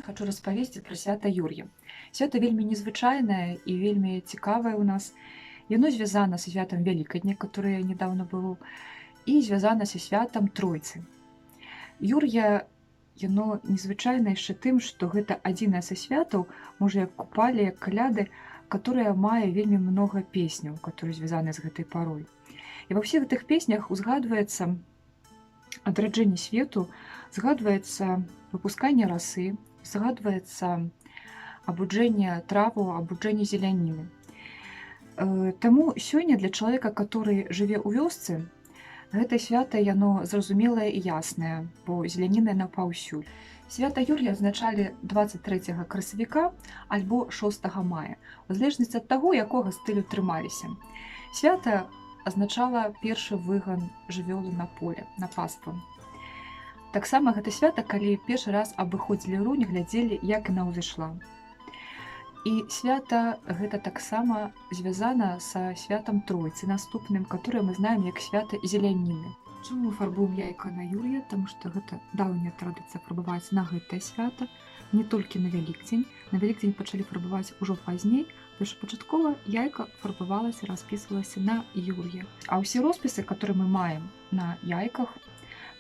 Хачу распавесці пра свята Юр'я. Свята вельмі незвычайнае і вельмі цікавае ў нас. Яно звязана са святам Вялікадня, которое недавно было, і звязана са святам Тройцы. Юр'я, яно незвычайнае яшчэ тым, што гэта адзінае са святаў, можа, як Купалле, як Каляды, которая мае вельмі многа песняў, которые звязаны з гэтай парой. І ва ўсіх гэтых песнях узгадваецца адраджэнне свету, згадваецца выпусканне расы, згадваецца абуджэнне траву, абуджэнне зеляніны. Таму сёння для чалавека, который жыве ў вёсцы, гэта свята, яно зразумелае і яснае, бо зеляніна яна паўсюль. Свята Юр'я адзначалі 23 красавіка альбо 6 мая, у залежнасці ад таго, якога стылю трымаліся. Свята азначала першы выган жывёлы на поле, на паству. Таксама гэта свята, калі першы раз абыходзілі рунь, глядзелі, як яна ўзышла. І свята гэта таксама звязана са святам Тройцы наступным, которое мы знаем як свята зеляніны. Чаму мы фарбуем яйка на Юр'я? Таму што гэта даўняя традыцыя фарбаваць на гэтае свята, не толькі на Вялікдзень. На Вялікдзень пачалі фарбаваць ужо пазней. Першапачаткова яйка фарбавалася, распісвалася на Юр'я. А ўсе роспісы, которые мы маем на яйках,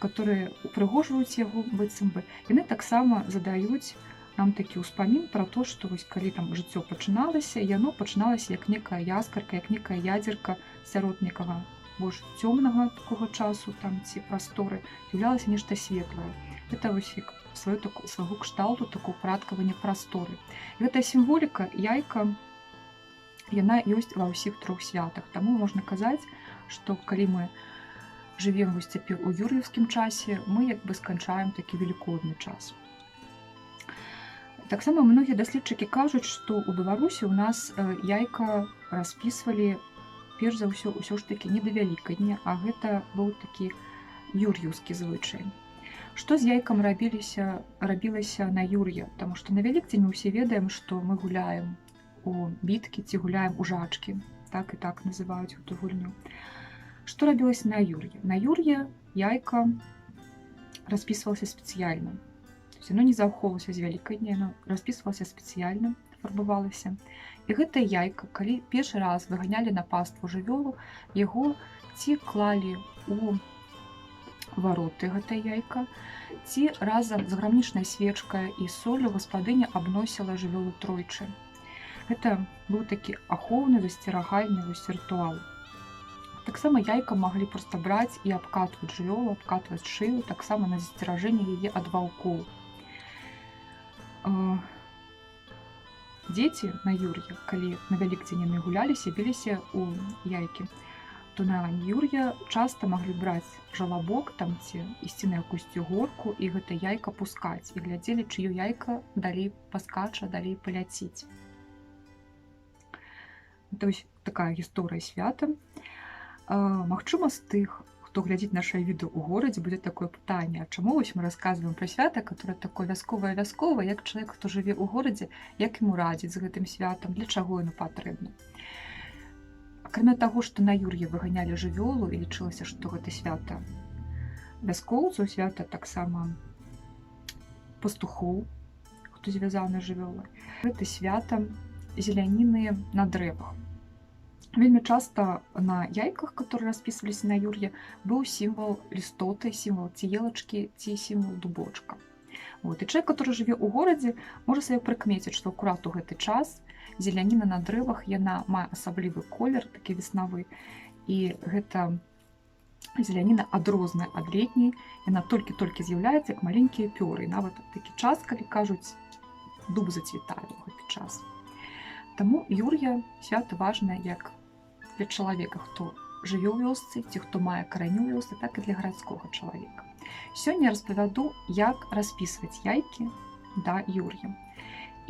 которые упрыгожваюць яго быццам бы, яны таксама задаюць нам такі ўспамін пра то, што вось калі там жыццё пачыналася, яно пачыналася як некая яскарка, як некая ядзерка сярод некага больш цёмнага такога часу там ці прасторы, з'яўлялася нешта светлае. Это вось як сваю таку, свайго кшталту такое упарадкаванне прасторы. І гэтая сімволіка яйка, яна ёсць ва ўсіх трох святах. Таму можна казаць, што калі мы жывем вось цяпер у юр'еўскім часе, мы як бы сканчаем такі велікодны час. Таксама многія даследчыкі кажуць, што ў Беларусі ў нас яйка распісвалі перш за ўсё ўсё ж такі не да Вялікадня, а гэта быў такі юр'еўскі звычай. Што з яйкам рабілася на Юр'я? Таму што на Вялікдзень мы ўсе ведаем, што мы гуляем у біткі ці гуляем у жачкі, так і так называюць гэту гульню. Што рабілася на Юр'я? На Юр'я яйка распісвалася спецыяльна. То есть оно не захоўвалася з Вялікадня, яно распісвалася спецыяльна, фарбавалася. І гэтае яйка, калі першы раз выганялі на паству жывёлу, яго ці клалі у вароты, гэтае яйка, ці разам з грамнічнай свечкай і соллю гаспадыня абносіла жывёлу тройчы. Гэта быў такі ахоўны, засцерагальны вось рытуал. Таксама яйка маглі проста браць і абкатваць жывёлу, абкатваць шыю, таксама на засцеражэнне яе ад ваўкоў. Дзеці на Юр'я, калі на Вялікдзень яны гуляліся, біліся ў яйкі, то на Юр'я часта маглі браць жалабок там ці ісці на якусьці горку і гэта яйка пускаць, і глядзелі, чыё яйка далей паскача, далей паляціць. Это вось такая гісторыя свята. Магчыма, з тых, хто глядзіць наша відэо ў горадзе, будзе такое пытанне: а чаму вось мы расказваем пра свята, которое такое вясковае-вясковае, як чалавек, хто жыве ў горадзе, як яму радзіць з гэтым святам, для чаго яно патрэбна? Акрамя таго, што на Юр'я выганялі жывёлу і лічылася, што гэта свята вяскоўцаў, свята таксама пастухоў, хто звязаны з жывёлай, гэта свята зеляніны на дрэвах. Вельмі часта на яйках, которые распісваліся на Юр'я, быў сімвал лістоты, сімвал ці елачкі, ці сімвал дубочка. Вот. І чалавек, который жыве ў горадзе, можа сабе прыкмеціць, што акурат у гэты час зеляніна на дрэвах, яна мае асаблівы колер, такі веснавы, і гэта зеляніна адрозная ад летняй, яна толькі-толькі з'яўляецца, як маленькія пёры. І нават такі час, калі кажуць, дуб зацвітае ў гэты час. Таму Юр'я свята важнае як для чалавека, хто жыве ў вёсцы ці хто мае карані ў вёсцы, так і для гарадскога чалавека. Сёння я распавяду, як распісваць яйкі да Юр'я.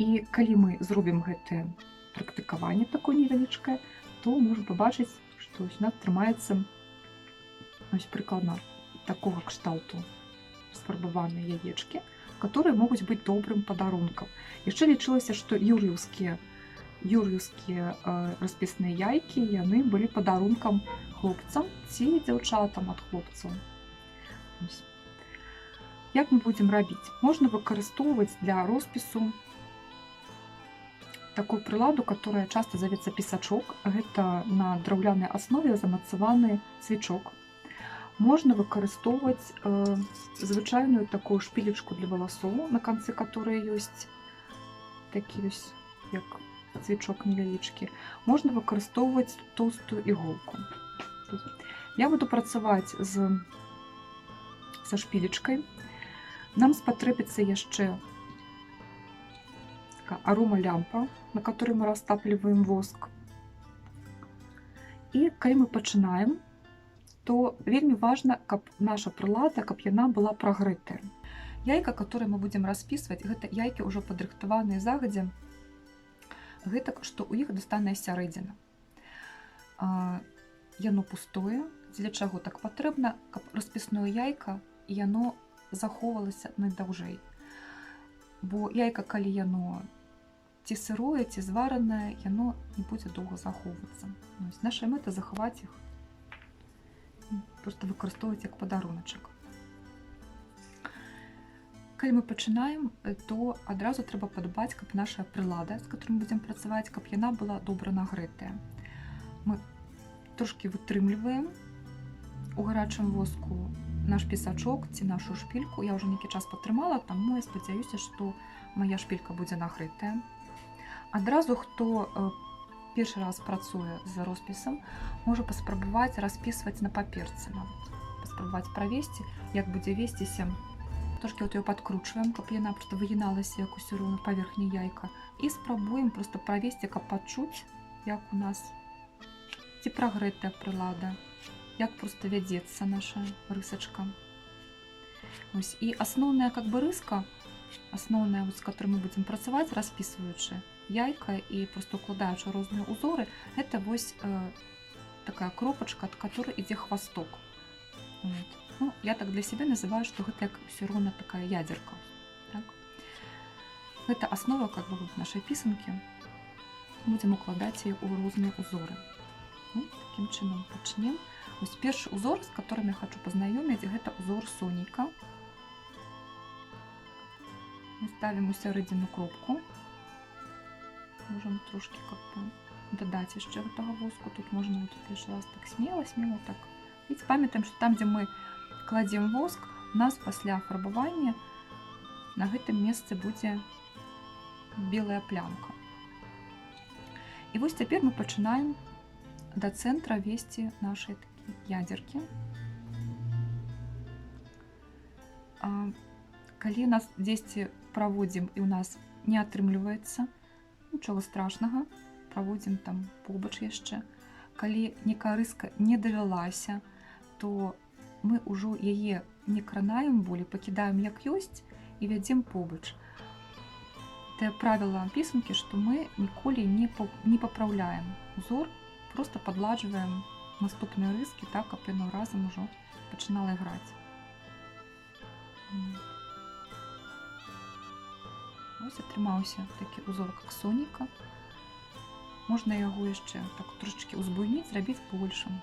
І калі мы зробім гэтае практыкаванне такое невялічкае, то можна пабачыць, што вось у нас атрымаецца ось прыкладна такога кшталту сфарбаваныя яечкі, которые могуць быць добрым падарункам. Яшчэ лічылася, што юр'еўскія распісныя яйкі, яны былі падарункам хлопцам ці дзяўчатам ад хлопцаў. Ось. Як мы будзем рабіць? Можна выкарыстоўваць для роспісу такую прыладу, которая часто завецца пісачок. Гэта на драўлянай аснове замацаваны цвічок. Можна выкарыстоўваць звычайную такую шпілечку для валасоў, на канцы которой ёсць такі вось, як цвічок невялічкі. Можна выкарыстоўваць тоўстую іголку. Я буду працаваць са шпілечкай. Нам спатрэбіцца яшчэ такая аромалямпа, на которой мы растапливаем воск. І калі мы пачынаем, то вельмі важна, каб наша прылада, каб яна была прагрэтая. Яйка, которое мы будзем распісваць, гэта яйкі ўжо падрыхтаваныя загадзя, гэтак, што ў іх дастаная сярэдзіна. Яно пустое. Дзеля чаго так патрэбна? Каб распісное яйка, яно захоўвалася найдаўжэй. Бо яйка, калі яно ці сырое, ці зваранае, яно не будзе доўга захоўвацца. Наша мэта захаваць іх, просто выкарыстоўваць як падаруначак. Калі мы пачынаем, то адразу трэба падбаць, каб наша прылада, з которой мы будзем працаваць, каб яна была добра нагрэтая. Мы трошкі вытрымліваем у гарачым воску наш пісачок ці нашу шпільку. Я ўжо нейкі час патрымала, таму я спадзяюся, што моя шпілька будзе нагрэтая. Адразу, хто першы раз працуе з роспісам, можа паспрабаваць распісваць на паперцы нават. Паспрабаваць правесці, як будзе весціся. Трошкі вот её падкручваем, каб яна просто выгіналася як усё роўна паверхні яйка. І спрабуем просто правесці, каб пачуць, як у нас ці прагрэтая прылада, як просто вядзецца наша рысачка. Ось. І асноўная как бы рыска, асноўная, вот, з которой мы будзем працаваць, распісваючы яйка і просто укладаючы розныя узоры, это вось такая кропачка, ад которой ідзе хвасток. Вот. Ну, я так для себя называю, что гэта як всё роўна такая ядерка. Так? Гэта основа как бы вот нашай пісанкі. Будзем укладаць яе ў розныя узоры. Ну, такім чынам пачнем. Вось першы узор, з которым я хочу пазнаёміць, гэта узор сонейка. Мы ставім у сярэдзіну кропку. Можам трошки как бы дадаць яшчэ гэтага воску. Тут можна вот першы раз так смело, смело так. Ведь памятаем, что там, дзе мы кладзем воск, у нас пасля фарбавання на гэтым месцы будзе белая плямка. І вось цяпер мы пачынаем да цэнтра весці наши такія ядеркі. Калі у нас дзесьці праводзім і у нас не атрымліваецца, нічога страшнага, праводзім там побач яшчэ. Калі некая рыска не давялася, то мы ўжо яе не кранаем болей, пакідаем як ёсць і вядзем побач. Это правіла пісанкі, што мы ніколі не папраўляем узор, просто падладжваем наступныя рыскі так, каб яно разам ужо пачынала іграць. Ось атрымаўся такі узор, как сонейка. Можна яго яшчэ так трошачкі узбуйніць, зрабіць большым.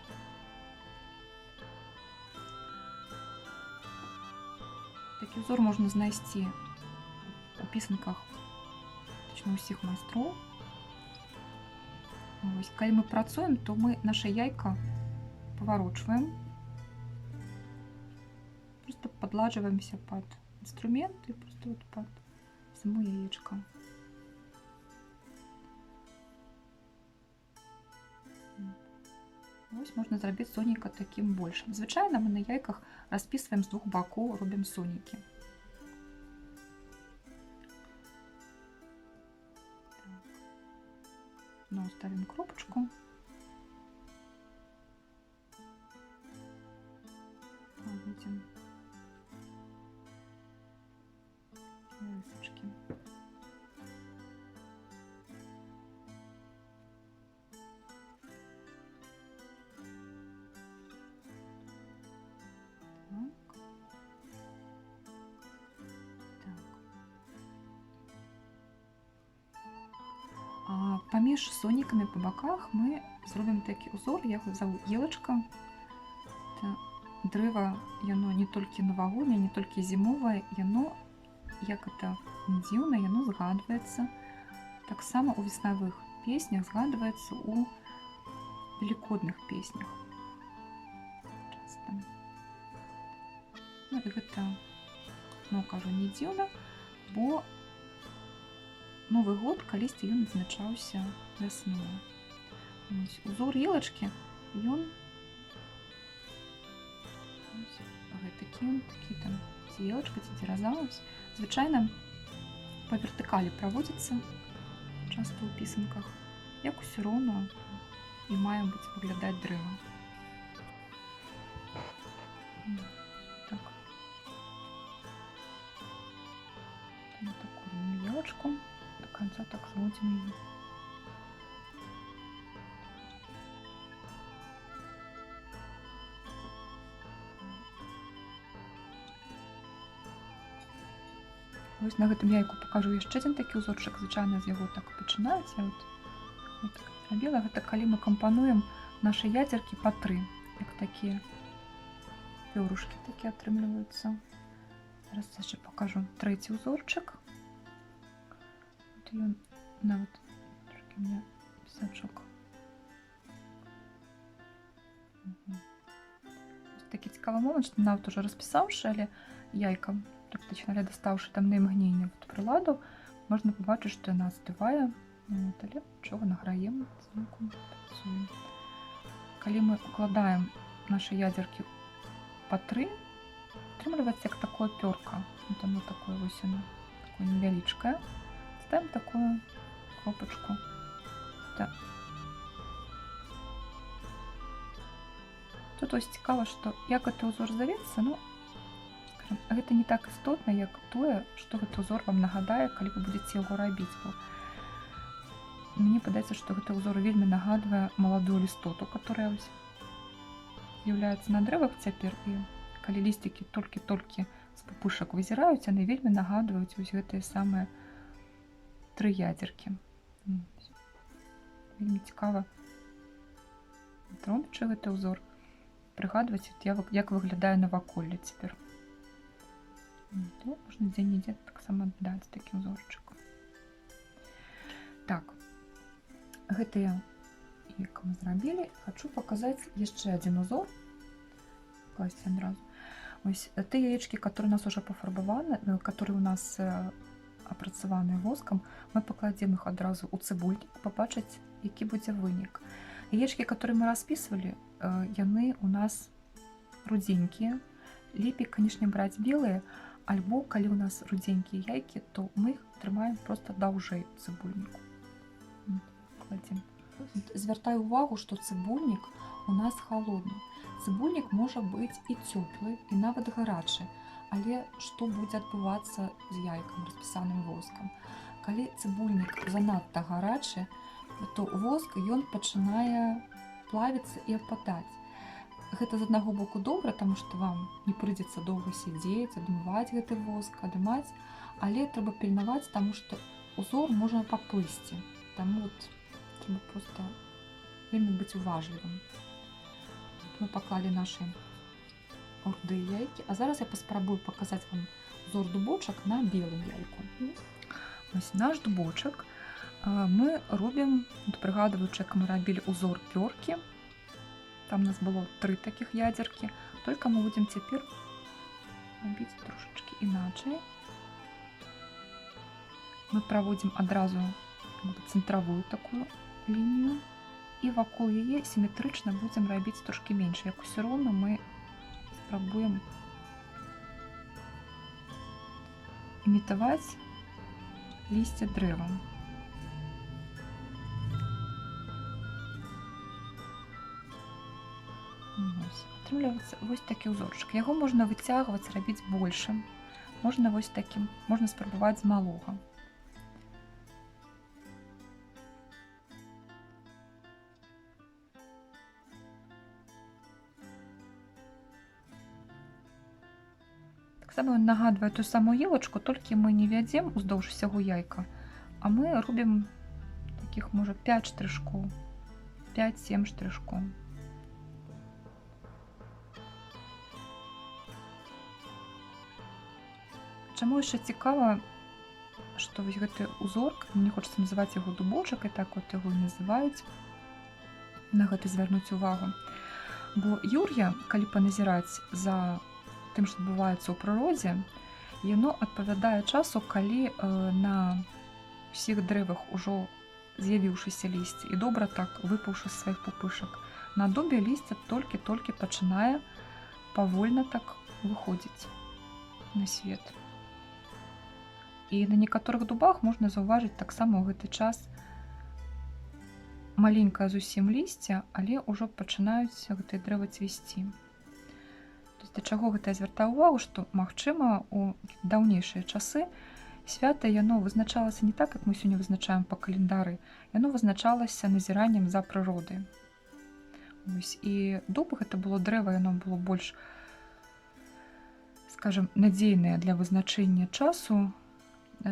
Такі узор можна знайсці у пісанках практычна ўсіх майстроў. Вось, калі мы працуем, то мы наше яйка паварочваем, просто падладжваемся пад інструмент і просто вот пад само яечко. Вось можна зрабіць сонейка такім большым. Звычайна мы на яйках распісваем з двух бакоў, робім сонейкі. Ну, ставим кропочку. Будем рисочки. Так. Так. А паміж сонікамі па баках мы зробім такі узор, я яго заву елочка. Это Дрэва, яно не толькі навагодняе, не толькі зімовае, яно, як это не дзіўна, яно згадваецца таксама ў веснавых песнях, згадваецца ў велікодных песнях. Часта. Ну, і гэта, ну, кажу, не дзіўна, бо Новы год калісьці ён адзначаўся вясною. Ось, узор елачкі, ён гэтакі, ён такі там ці елачка, ці дзераза, ось. Звычайна па вертыкалі праводзіцца часта ў пісанках, як усё роўна і мае быць выглядаць дрэва. Так. Там такую елочку до конца так сводим ее. Вось на гэтым яйку пакажу яшчэ адзін такі узорчык, звычайна з яго так пачынаюць. Я вот так зрабіла. Гэта калі мы кампануем нашы ядзеркі па тры, як такія пёрушкі такія атрымліваюцца. Зараз яшчэ пакажу трэці узорчык. Вот ён нават трошкі у меня пісачок. Ось такі цікавы момант, што нават ужо распісаўшы, але яйка практычна, але дастаўшы там на імгненне вот прыладу, можна пабачыць, што яна астывае. Вот, але нічога, награем, зноўку працуем. Калі мы укладаем нашы ядзеркі па тры, атрымліваецца як такое пёрка. Вот оно такое вось оно, такое невялічкае. Ставим такую кропочку. Так. Тут ось цікава, што як гэты узор завецца, ну, скажем, гэта не так істотна, як тое, што гэты узор вам нагадае, калі вы будзеце яго рабіць. Бо мне падаецца, што гэты узор вельмі нагадвае маладую лістоту, которая ось з'яўляецца на дрэвах цяпер. І калі лісцікі толькі-толькі з пупышак вызіраюць, яны вельмі нагадваюць вось гэтыя самыя тры ядзеркі. Вельмі цікава, робячы гэты ўзор, прыгадваць, як выглядае наваколле цяпер. То можна дзе-нідзе таксама даць такі ўзорчык. Так, гэтыя, як мы зрабілі, хачу паказаць яшчэ адзін узор. Класці адразу. Ось тыя яечкі, которые у нас уже пафарбаваны, которые у нас апрацаваныя воскам, мы пакладзем іх адразу ў цыбульнік, пабачыць, які будзе вынік. Яечкі, которые мы распісвалі, яны у нас рудзенькія. Лепей, канешне, браць белыя, альбо калі у нас рудзенькія яйкі, то мы іх трымаем проста даўжэй у цыбульніку. Кладзем. Звяртаю увагу, што цыбульнік у нас халодны. Цыбульнік можа быць і цёплы, і нават гарачы. Але што будзе адбывацца з яйкам, распісаным воскам? Калі цыбульнік занадта гарачы, то воск ён пачынае плавіцца і ападаць. Гэта з аднаго боку добра, таму што вам не прыйдзецца доўга сядзець, адмываць гэты воск, адымаць, але трэба пільнаваць, таму што узор можа паплысці. Таму вот трэба проста вельмі быць уважлівым. Мы паклалі нашы рудыя яйкі. А зараз я паспрабую паказаць вам узор дубочак на белым яйку. Ось наш дубочак мы робім, от прыгадваючы, як мы рабілі узор пёркі. Там у нас было тры такіх ядзеркі. Только мы будзем цяпер рабіць трошачкі іначай. Мы праводзім адразу цэнтравую такую лінію і вакол яе сіметрычна будзем рабіць трошкі менш. Як усё роўна мы спрабуем імітаваць лісце дрэва. Атрымліваецца вось такі ўзорчык. Яго можна выцягваць, рабіць большым. Можна вось такім, можна спрабаваць з малога. Таксама ён нагадвае ту самую елачку, толькі мы не вядзем уздоўж усяго яйка, а мы робім такіх, можа, 5 штрышкоў, 5-7 штрышкоў. Чаму яшчэ цікава, што вось гэты узор, мне хочацца называць яго дубочак, і так вот яго і называюць, на гэта звярнуць увагу. Бо юр'я, калі паназіраць за тым, што адбываецца ў прыродзе, яно адпавядае часу, калі на ўсіх дрэвах ужо з'явіўшыся лісце і добра так выпаўшы з сваіх пупышак. На дубе лісце толькі-толькі пачынае павольна так выходзіць на свет. І на некаторых дубах можна заўважыць таксама ў гэты час маленькае зусім лісце, але ўжо пачынаюць гэтыя дрэвы цвісці. То есть да чаго гэта я звяртаю увагу, што, магчыма, у даўнейшыя часы свята яно вызначалася не так, як мы сёння вызначаем па календары, яно вызначалася назіраннем за прыродай. Вось, і дуб гэта было дрэва, яно было больш, скажем, надзейнае для вызначэння часу,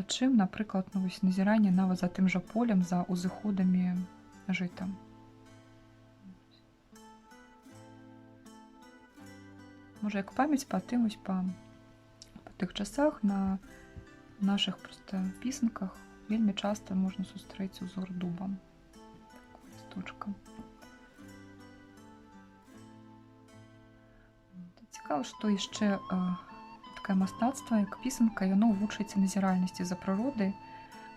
чым, напрыклад, ну, вось, назіранне нават за тым жа полем, за ўзыходамі жыта. Можа, як памяць па тым, вось, па тых часах на нашых проста пісанках вельмі часта можна сустрэць узор дуба. Так, лісточка. Цікава, што яшчэ такое мастацтва, як пісанка, яно вучыць назіральнасці за прыродай,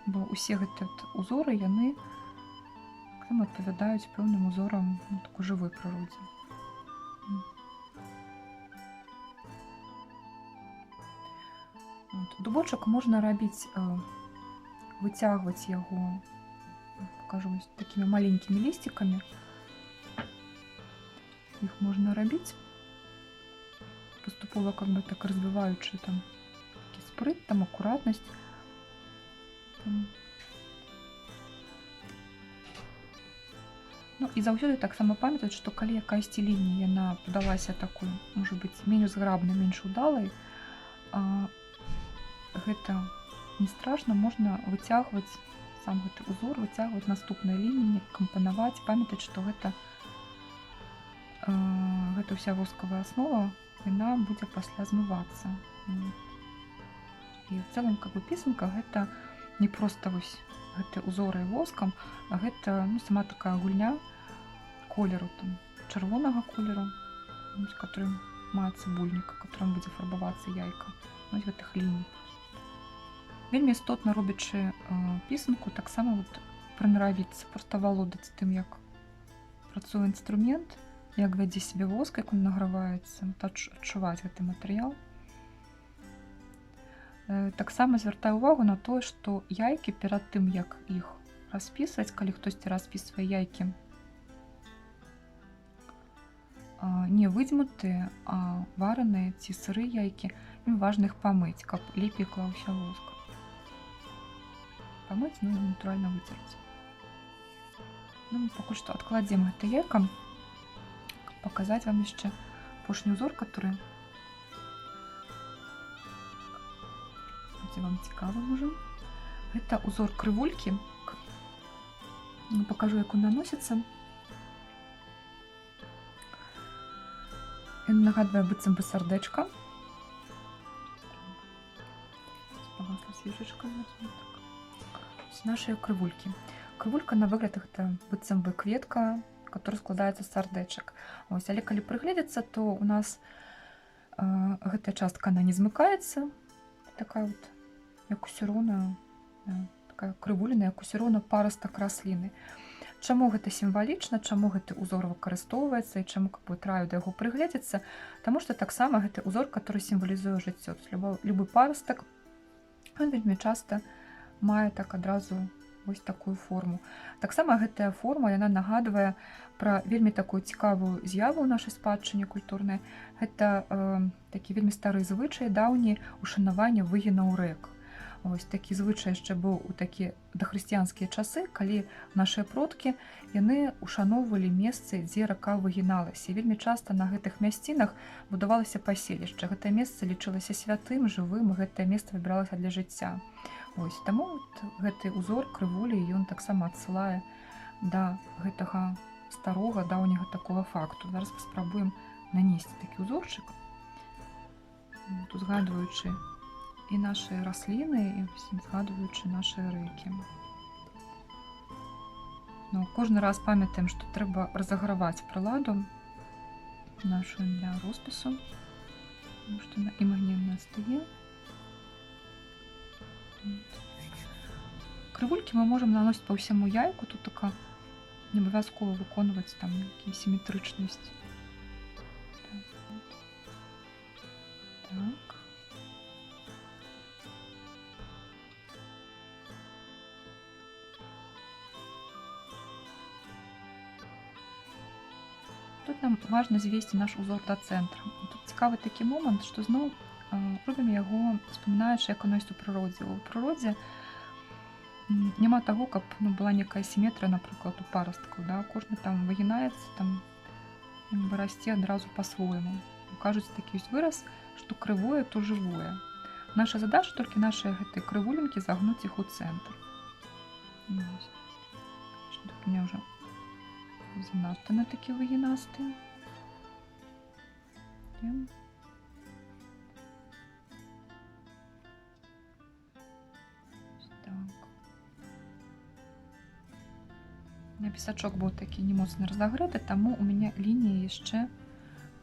бо ўсе гэтыя узоры, яны таксама адпавядаюць пэўным узорам, ну, такой жывой прыродзе. Вот. Дубочак можна рабіць, выцягваць яго, покажу, вось такімі маленькімі лісцікамі. Іх можна рабіць, паступова как бы так развіваючы там такі спрыт, там акуратнасць. Там. Ну, і заўсёды таксама памятаць, што калі якасьці лінія яна падалася такой, можа быць, менш зграбнай, менш удалай, гэта не страшна, можна выцягваць сам гэты узор, выцягваць наступныя лініі, кампанаваць, памятаць, што гэта ўся воскавая аснова, яна будзе пасля змывацца. І в цэлым как бы пісанка гэта не проста вось гэты узоры воскам, а гэта, ну, сама такая гульня колеру, там, чырвонага колеру, з которым мае цыбульнік, которым будзе фарбавацца яйка, ну, гэтых ліній. Вельмі істотна, робячы пісанку, таксама вот прынаравіцца, проста валодаць тым, як працуе інструмент, як вядзе сябе воск, як он награваецца, адчуваць гэты матэрыял. Таксама звяртаю увагу на тое, што яйкі перад тым, як іх распісваць, калі хтосьці распісвае яйкі не выдзьмутыя, а вараныя ці сырыя яйкі, ім важна іх памыць, каб лепей клаўся воск. Памыць, ну, натуральна выцерць. Ну, мы пакуль што адкладзем гэта яйка, каб паказаць вам яшчэ апошні узор, который будзе вам цікавы, можа. Гэта узор крывулькі. Пакажу, як он наносіцца. Ён нагадвае быццам бы сардэчка. Пагасла свечачка, так. Нашыя крывулькі. Крывулька на выгляд гэта быццам бы кветка, которая складаецца з сардэчак. Ось, але калі прыгледзецца, то у нас гэтая частка она не змыкаецца, такая вот, як усё роўна, да, такая крывуліна, як усё роўна парастак расліны. Чаму гэта сімвалічна, чаму гэты узор выкарыстоўваецца і чаму как бы раю да яго прыгледзецца? Таму што таксама гэты узор, который сімвалізуе жыццё. Любы парастак, ён вельмі часта мае так адразу вось такую форму. Таксама гэтая форма, яна нагадвае пра вельмі такую цікавую з'яву ў нашай спадчыне культурнай. Гэта такі вельмі стары звычай даўні ушанавання выгінаў рэк. Ось такі звычай яшчэ быў у такія дахрысціянскія часы, калі нашыя продкі яны ушаноўвалі месцы, дзе рака выгіналася. І вельмі часта на гэтых мясцінах будавалася паселішча. Гэтае месца лічылася святым, жывым, гэтае месца выбіралася для жыцця. Ось, таму вот гэты узор крывулі ён таксама адсылае да гэтага старога даўняга такога факту. Зараз паспрабуем нанесці такі узорчык, узгадваючы І нашы расліны, і згадваючы нашы рэкі. Ну, кожны раз памятаем, што трэба разаграваць прыладу нашу для роспісу, тому што яна імгненна стае. Вот. Крывулькі мы можам наносіць па ўсяму яйку, тут така не абавязкова выконваць там нейкія сіметрычнасць. Так, вот. Так. Тут нам важна звесці наш узор да цэнтра. Тут цікавы такі момант, што зноў робім яго, успамінаючы, як оно ёсць у прыродзе. У прыродзе няма таго, каб, ну, была некая сіметрыя, напрыклад, у парасткаў, да? Кожны там выгінаецца, там расце адразу па-свойму. Кажуць, такі ёсць выраз, што крывое, то жывое. Наша задача толькі нашыя гэтыя крывулінкі загнуць іх у цэнтр. Вось. Тут у меня ўжо занадта на такі выгінастыя. Так. У меня песачок быў такі не моцна разагрэты, таму у мяне лініі яшчэ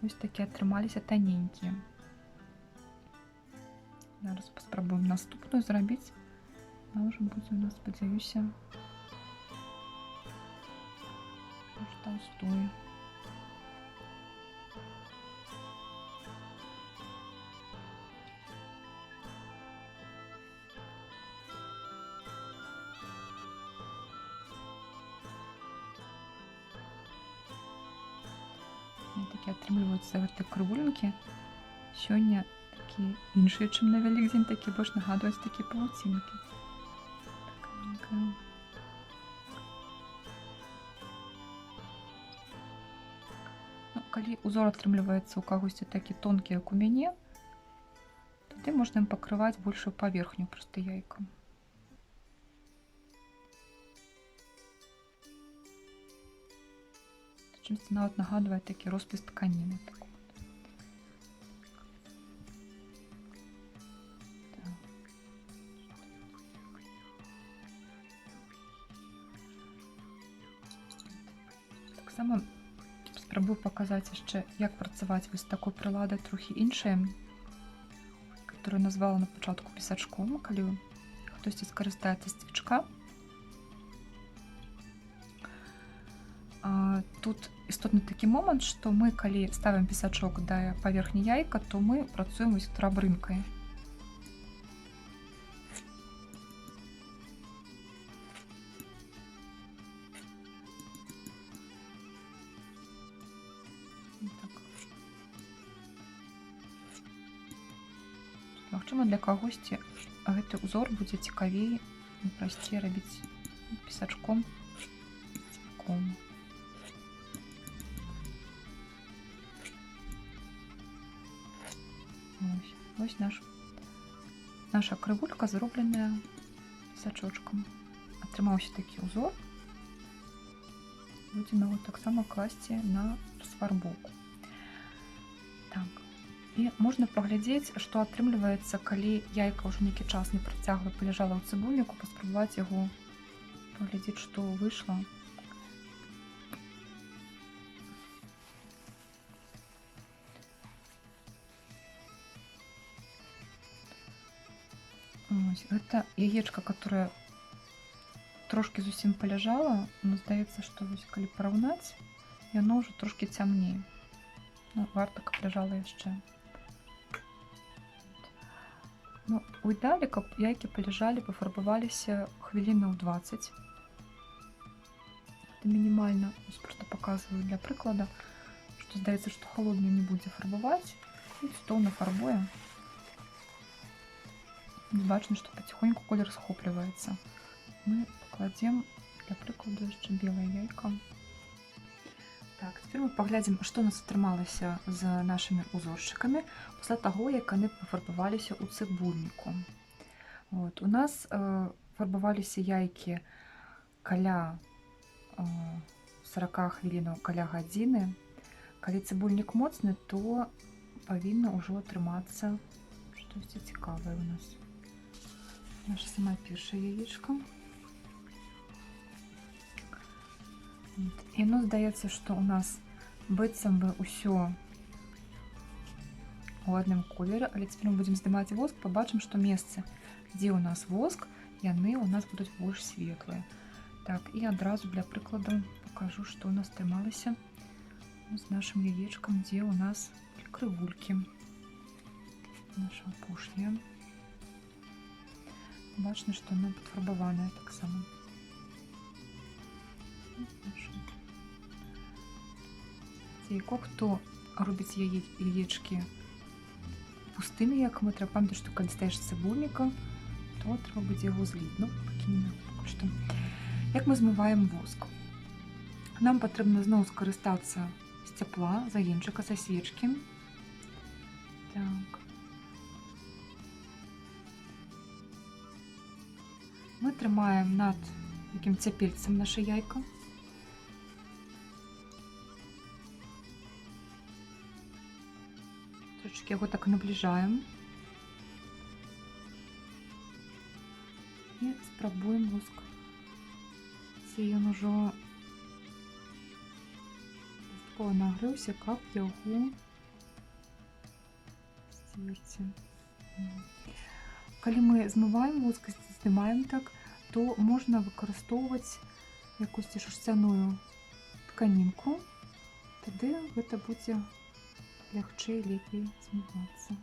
вось такія атрымаліся таненькія. Зараз паспрабуем наступную зрабіць. Яна ўжо будзе у нас, спадзяюся, больш таўстую. Такія атрымліваюцца гэтыя крывулінкі. Сёння такія іншыя, чым на Вялікдзень, такія больш нагадваюць такія павуцінкі. Такая. Ну, калі узор атрымліваецца ў кагосьці такі тонкі, як у мяне, тады можна ім пакрываць большую паверхню проста яйкам. Чымсьці нават нагадвае такі роспіс тканіны. Так от. Так. Таксама спрабую паказаць яшчэ, як працаваць вось такой прыладай трохі іншай, которую назвала на пачатку песачком, калі хтосьці скарыстаецца з цвічка. Тут істотны такі момант, што мы, калі ставім песачок да паверхні яйка, то мы працуем вось драбрынкай. Так. Магчыма, для кагосьці гэты узор будзе цікавей і прасцей рабіць песачком, цвіком. Вось наша крывулька, зробленая песачочкам. Атрымаўся такі ўзор. Будзем яго таксама класці на расфарбоўку. Так. І можна паглядзець, што атрымліваецца, калі яйка ўжо нейкі час непрацягла паляжала ў цыбульніку, паспрабаваць яго паглядзець, што выйшла. Вось, гэта яечка, которая трошкі зусім паляжала, но здаецца, што вось, калі параўнаць, яно ўжо трошкі цямней. Ну, варта, каб ляжала яшчэ. Ну, у ідэале, каб яйкі паляжалі, пафарбаваліся хвілінаў 20. Это мінімальна. Вось просто показываю для прыклада, што здаецца, што холодную не будзе фарбаваць, і цудоўна фарбуе. Бачна, што паціхоньку колер схопліваецца. Мы пакладзем, для прыкладу, яшчэ белае яйка. Так, цяпер мы паглядзім, што у нас атрымалася з нашымі узорчыкамі пасля таго, як яны пафарбаваліся ў цыбульніку. Вот. У нас фарбаваліся яйкі каля 40 хвілінаў, каля гадзіны. Калі цыбульнік моцны, то павінна ўжо атрымацца Штосьці цікавае у нас. Наша самая першая яечка. І, ну, здаецца, што у нас быццам бы ўсё у адным колеры, але цяпер мы будзем здымаць воск, пабачым, што месцы, дзе ў нас воск, яны ў нас будуць больш светлыя. Так, і адразу для прыкладу пакажу, што ў нас атрымалася з нашым яечкам, дзе ў нас крывулькі. Наша апошняя. Бачна, што яно падфарбаванае таксама. Яйко, хто робіць яечкі пустымі, як мы, трэба памятаць, што калі стаеш цыбульніка, то трэба будзе яго зліць. Ну, пакінем пакуль што. Як мы змываем воск? Нам патрэбна зноў скарыстацца з цяпла, з агеньчыка, са свечкі. Так. Мы трымаем над такім цяпельцам наше яйка. Трошечки яго так набліжаем. І спрабуем воск. Ці ён ужо дастаткова нагрэўся, каб яго сцерці. Калі мы змываем воск, здымаем так, то можна выкарыстоўваць якусь шерсцяную тканінку, тады гэта будзе лягчэй, лепей змывацца.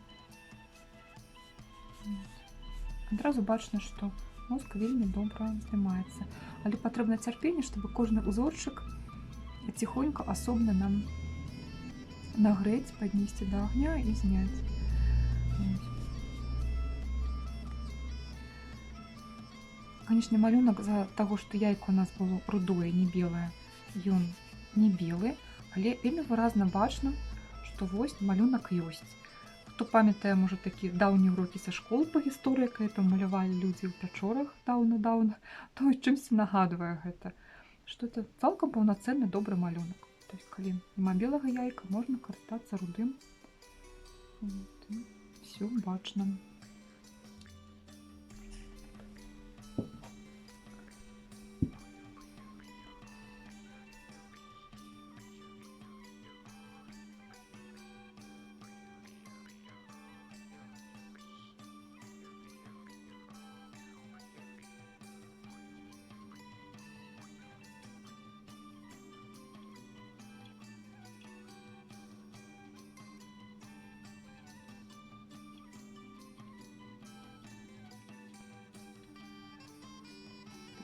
Адразу бачна, што воск вельмі добра здымаецца. Але патрэбна цярпенне, чтобы кожны узорчык ціхонька асобна нам нагрэць, паднесці да агня і зняць. Канечне, малюнак з-за таго, што яйка у нас было рудое, не белае, ён не белы, але вельмі выразна бачна, што вось малюнак ёсць. Хто памятае, можа, такі даўнія урокі са школ па гісторыі, якія там малявалі людзі ў пячорах даўна-даўна, то чымсьці нагадвае гэта, што это цалкам паўнацэнны добры малюнак. То есть, калі няма белага яйка, можна карыстацца рудым. Вот, і всё бачна.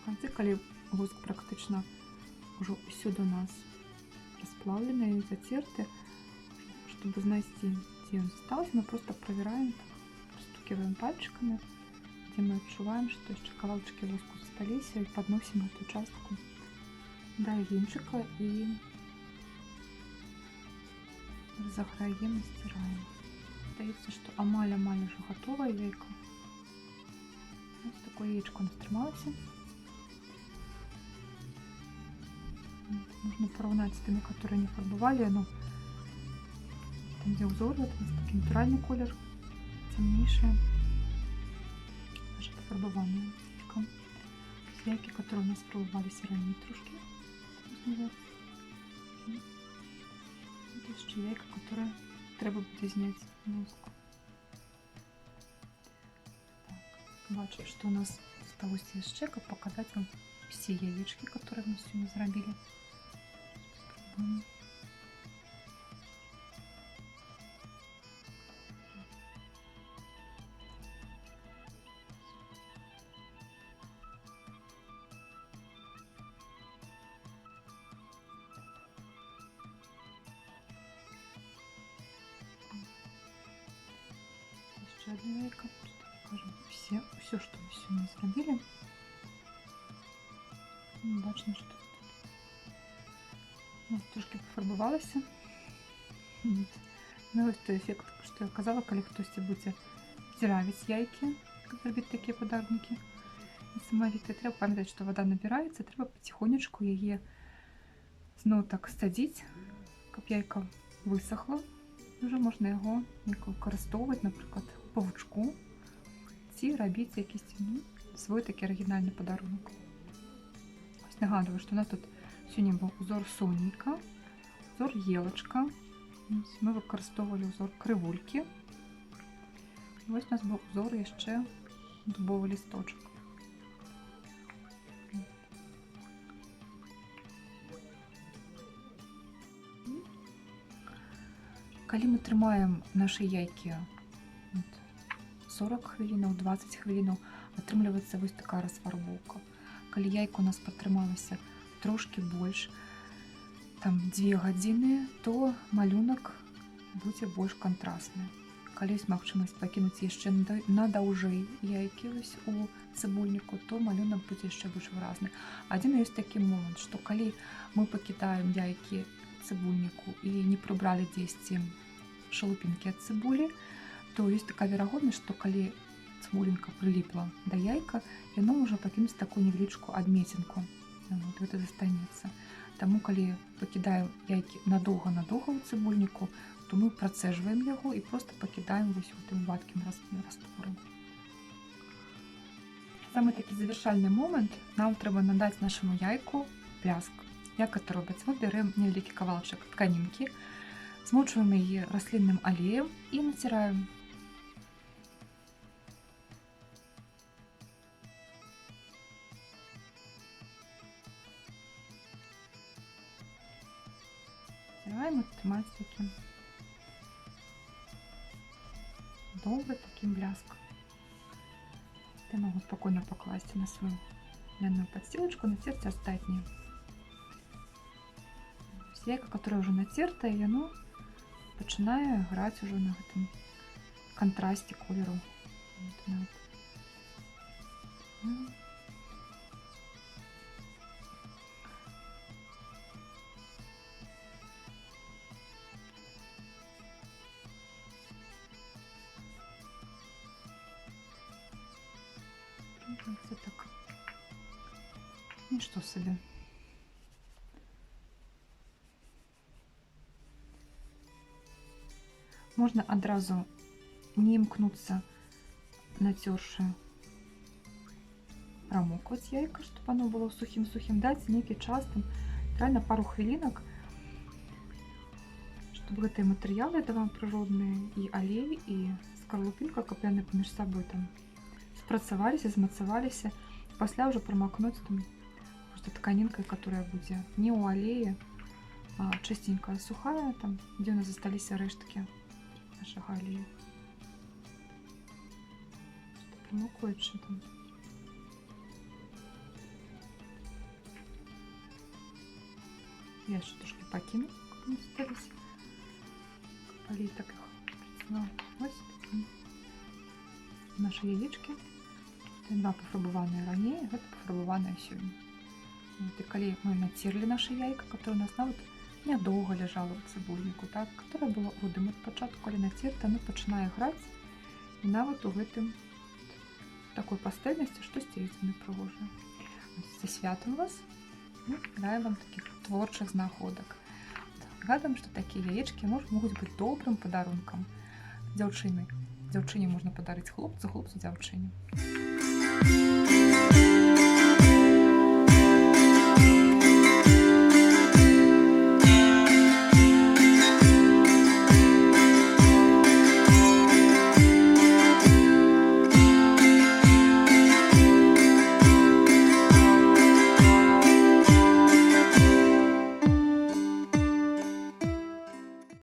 Канцы, калі воск практычна ўжо ўсюды у нас расплаўлены і зацерты, чтобы знайсці, дзе ён застаўся, мы просто правяраем, так, простукиваем пальчиками, дзе мы адчуваем, што яшчэ кавалачкі воску засталіся, і падносім гэту частку да агеньчыка і разаграем і сціраем. Здаецца, што амаль-амаль ужо гатовае яйка. Ось такое яечко у нас атрымалася. Можно параўнаць з тымі, которые не фарбавалі, но там, дзе ўзор, это у нас такі натуральны колер, цямнейшае. Наша пафарбаванае яйка. Яйкі, которые у нас фарбаваліся раней трошкі. Это яшчэ яйка, которое трэба будзе зняць воск. Так, бачу, што у нас засталося яшчэ, каб паказаць вам все яечкі, которые мы сёння зрабілі. Спробуем. Яшчэ одно яйко. Просто покажем все, что мы сегодня зрабілі. Бачно, что тут у нас трошки пафарбавалася. Ну, ось той эфект, што я казала, калі хтосьці будзе дзіравіць яйкі, каб зрабіць такія падарункі несамавітыя, трэба памятаць, што вада набіраецца, трэба паціхонечку яе зноў так садзіць, каб яйка высохла. Уже можна яго выкарыстоўваць, напрыклад, у павучку, ці рабіць якісьці, ну, свой такі арыгінальны падарунак. Ось нагадываю, што у нас тут сёння быў узор сонейка, узор елачка. Ось мы выкарыстоўвалі узор крывулькі. І вось у нас быў узор яшчэ дубовы лісточак. Калі мы трымаем нашы яйкі 40 хвілінаў, 20 хвілінаў, атрымліваецца вось такая расфарбоўка. Калі яйка у нас пратрымалася трошкі больш, там 2 гадзіны, то малюнак будзе больш кантрастны. Калі ёсць магчымасць пакінуць яшчэ на даўжэй яйкі вось у цыбульніку, то малюнак будзе яшчэ больш выразны. Адзін ёсць такі момант, што калі мы пакідаем яйкі цыбульніку і не прыбралі дзесьці шалупінкі ад цыбулі, то ёсць такая верагоднасць, што калі цыбулінка прыліпла да яйка, яно можа пакінуць такую невялічку адмецінку. Вот гэта застанецца. Таму калі пакідаем яйкі надоўга-надоўга ў цыбульніку, то мы працэжваем яго і проста пакідаем вось у тым вадкім растворы. Самы такі завяршальны момант, нам трэба надаць нашаму яйку бляск. Як это робіцца? Мы бярэм невялікі кавалачак тканінкі, змочваем яе раслінным алеем і націраем. Націраем, атрымаць такі добры такі бляск. Я могу спокойно пакласці на сваю ляную подстилочку, нацерць астатнія. Яйка, которое уже нацертае, яно пачынае граць ужо на гэтым кантрасце колеру. Вот, вот. Це так. Нічого собі. Можна адразу не імкнуцца, нацёршы, прамокваць яйка, чтобы оно было сухим-сухим, даць нейкі час, там, реально пару хвілінак, чтобы гэтыя матэрыялы, это вам прыродныя, і алей, і скарлупінка, каб яны паміж сабой там спрацаваліся, змацаваліся, пасля ўжо прамакнуць там просто тканінкай, которая будзе не ў алеі, а чыстенькая, сухая, там, дзе ў нас засталіся рэшткі нашага алею. Промокуючи там. Я ще трошки покину, как вони зосталися. Алей так їх працював. Ось такі наші яєчки. Два пафарбаваныя раней, гэта пафарбаваныя сёння. Вот, і калі мы нацерлі наша яйка, которое у нас нават нядоўга ляжала ў цыбульніку, так, которое было рудым ад пачатку, калі нацерта, оно пачынае граць, і нават у гэтым такой пастэльнасці штосьці ёсць непрыгожае. Са святам вас! Ну, раем вам такіх творчых знаходак. Нагадваем, што такія яечкі могуць быць добрым падарункам дзяўчыны. Дзяўчыне можна падарыць хлопцу, хлопцу дзяўчыне.